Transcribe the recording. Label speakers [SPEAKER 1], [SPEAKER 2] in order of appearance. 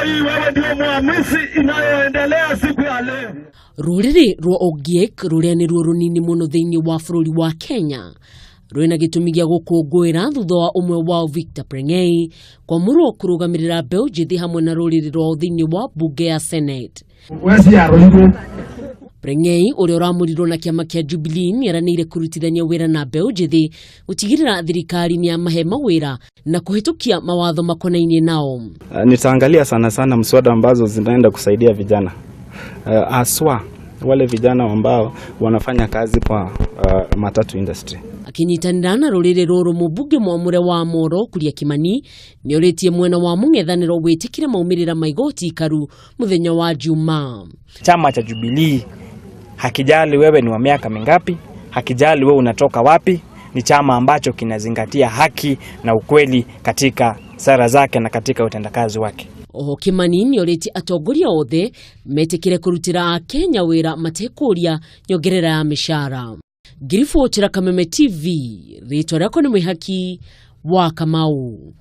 [SPEAKER 1] hii wewe ndio mwamuzi inayoendelea siku ya leo.
[SPEAKER 2] Rũrĩrĩ rwa Ogiek, rũrĩa nĩruo rũnini mũno thĩinĩ wa bũrũri wa Kenya, rwĩna gĩtũmi gĩa gũkũngũĩra thutha wa ũmwe wao, Victor Prengei, kwamũrwo kũrũgamĩrĩra mbeũ njĩthĩ hamwe na rũrĩrĩ rwao thĩinĩ wa mbunge ya Senate. Prengei, ũrĩa ũramũrirwo na kĩama kĩa Jubilee, nĩeranĩire kũrutithania wĩra na mbeũ njĩthĩ gũtigĩrĩra thirikari nĩ yamahe mawĩra na kũhĩtũkia mawatho makonainie nao.
[SPEAKER 3] Nitaangalia sana sana mswada ambazo zinaenda kusaidia vijana, haswa wale vijana ambao wanafanya kazi kwa matatu industry.
[SPEAKER 2] Akinyitanĩra na rũrĩrĩ rũrũ, mũmbunge mwamũre wa Moro Kuria Kimani nĩorĩtie mwena wa mũng'ethanĩro wĩtĩkĩre maumĩrĩra ma igoti ikaru mũthenya wa Jumaa.
[SPEAKER 4] Chama cha Jubilee hakijali wewe ni wa miaka mingapi, hakijali wewe unatoka wapi. Ni chama ambacho kinazingatia haki na ukweli katika sera zake na katika utendakazi wake.
[SPEAKER 2] Oho Kimani nĩorĩtie atongoria othe metĩkĩre kũrutĩra Akenya wĩra matekũria nyongerera ya mĩcara. Ngiribotera Kameme TV, rĩtwa rĩakwa nĩ Mwĩhaki wa Kamau.